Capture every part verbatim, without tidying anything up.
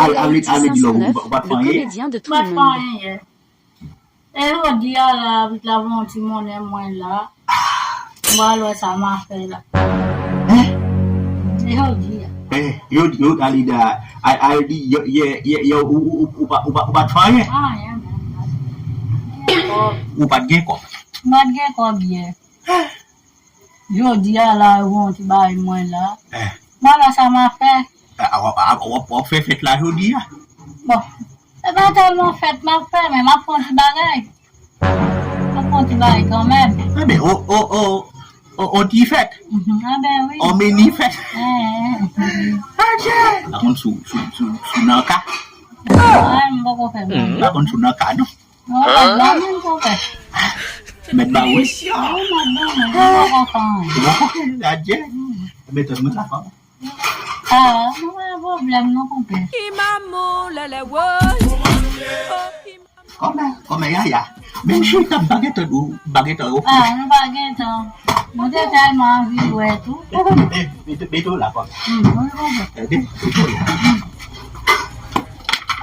Al, al, al, di lò, ou pa, ou pa t fè anyen? M pa t fè anyen yè. E jodi a la, vit la, voye yon ti monnen mwen la. M pral wè sa m a fè la. Hein? E jodi a. Eh, yo, yo, Alida, a, a, yo di, yo, yè, yè, yè, ou, ou, ou, ou pa, ou pa, ou pa t fè anyen? Anyen, menm. Ou pa t gen kòb? M pa t gen kòb yè. Jodi a la, yo voye yon ti bagay mwen la. Eh. M pral wè sa m a fè. A, w ap, w ap, w ap fè fèt la jodi a? Bon, e pa tèlman fèt m ap fè, men m ap fè yon ti bagay. M ap fè yon ti bagay kanmenm. Enben, o, o, o, o, o ti fèt. Mhm, enben wi. O mini fèt. Eh, eh. Adje! Pa konn sou, sou, sou, sou nan ka. Ah, m poko fè bagay. Pa konn sou nan ka, non. Non, pa blan menm konpè. Mèt ba ou. Wi, mèt ba mwen, mwen pa konprann. Ou pa konprann, adje. Mèt mwen la fò. Ah, nou pa gen pwoblèm non konpè. Kòmè, kòmè yaya. Men chita bagay tan ou, bagay tan ou. Ah, nou pa gen tan. Nou te tèlman anvi wè tou. Mete, mete, mete w la kòmè. Hmm, wi konpè. Tande, mete w la.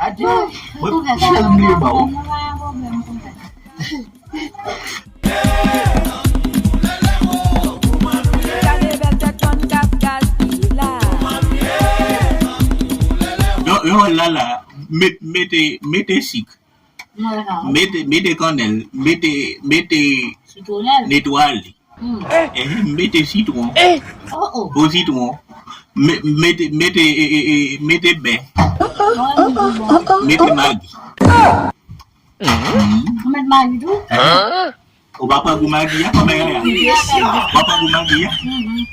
Adye, mwen, mwen bliye ba ou. Yon, yon la la, met, mete, mete sik. Mete, mete kannèl, mete, mete netwale. Hmm. Eh, mete sitwon. Oh, oh. Bon sitwon. Me-, mete, mete, eh, eh, eh, mete bè. Mete magi. Ou met magi tou? Eh. Ou pa pran gou magi a, kòmè yaya? Ou pa pran gou magi a? Mhm.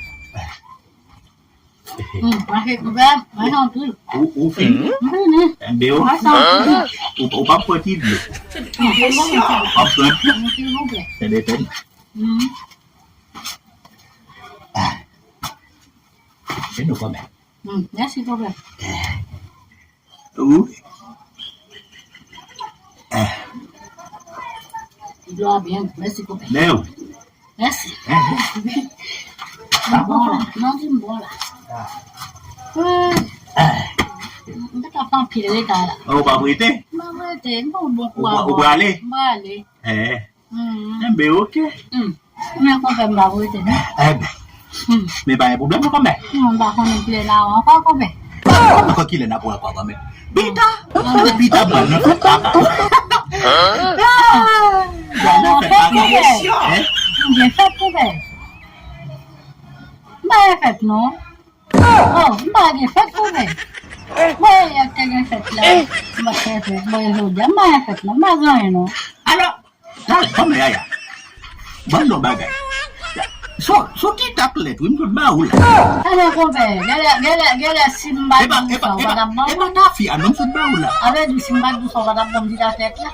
Hmm, mache kouvè, mache anpil. Ou, ou fini? M fini. Enben, ou, mache anpil. Ou, ou pa pran ti dlo. Hmm, se bon, se bon. Ou pa pran ti. Hmm, silvouplè. Enben, tande. Hmm. Ah. Se nou kòmè. Hmm, mèsi, kòmè. Wi. Eh. Dlo a byen gou, mèsi konpè. Men wi. Mèsi. Eh. Bon la, non, di m bon la. Ah. Eh. Eh. M te ka fè anpil reta la. Oh, ou pa rete? M pa rete, m pa bon kou a. Ou prale? M prale. Eh. Hmm. Enben, oke. Hmm. Men konpè m pa pou rete non. Enben. Hmm. Men pa gen pwoblèm non, kòmè. Hmm, m pa konnen kilè n a wè ankò, konpè. Kòmè, kilè n ap wè ankò, kòmè? Pita. Ah, pita, mwen nan fèt la. Ah, nan fèt la, konpè. Hein? M gen fèt, konpè. M pa gen fèt non. Oh, m pa gen fèt, konpè. Mwen, yè te gen fèt la. M pa fè fèt. Bon, jodi a, m pa gen fèt non. M pa gen anyen non. Alò, talè, kòmè yaya. Ban m yon bagay. Son, son ti tak lèt, wi, m sot ba ou la. Talè, konpè, genlè, genlè, genlè, si m pa t di w sa, ou pa t ap ban mwen. E pa, e pa, e pa tafya, non, m sot ba ou la. A vle di, si m pa t di w sa, ou pa t ap ban m ti tak lèt la?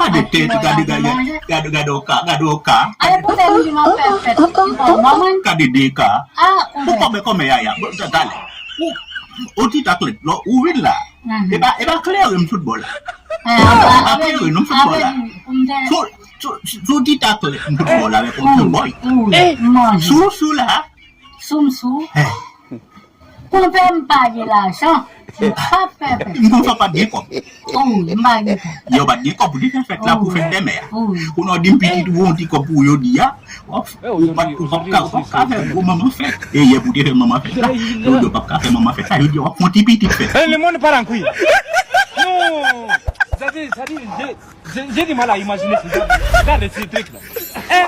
Gade tèt, gade, gade, gade, gade yon ka, gade yon ka. Ale poutèt m di m ap fè fèt, ou pa ban mwen. Gade de ka. Ah, konpè. Ou kòmè, kòmè yaya, bon, talè. Ou, ou ti tak lèt, lò, ou vin la. Mhm. E pa, e pa klere m sot bò la. Eh, e pa klere non m sot bò la. Sou, sou, sou ti tak lèt m sot bò la avèk yon sèl bòy. Wi, wi, manje. Sou, sou la. Sou m sou. Eh. Konpè m pa gen lajan. M pa fè fèt. M konn sa pa t gen kòb. Wi, m pa gen kòb. Yo pa t gen kòb pou te fè fèt la pou fèt dèmen a. Wi. Kounye a w di m pitit ou yon ti kòb pou jodi a. W ap, ou p ap, ou p ap ka, ou p ap ka fè gwo manman fèt. E yè pou te fè manman fèt la. Jodi a w p ap ka fè manman fèt la. Jodi a w ap fè yon ti pitit fèt. Eh, le monde part en couille. Non. Sa di, sa di, je, je, j'ai du mal à imaginer ce genre de, genre de ce truc là. Hein?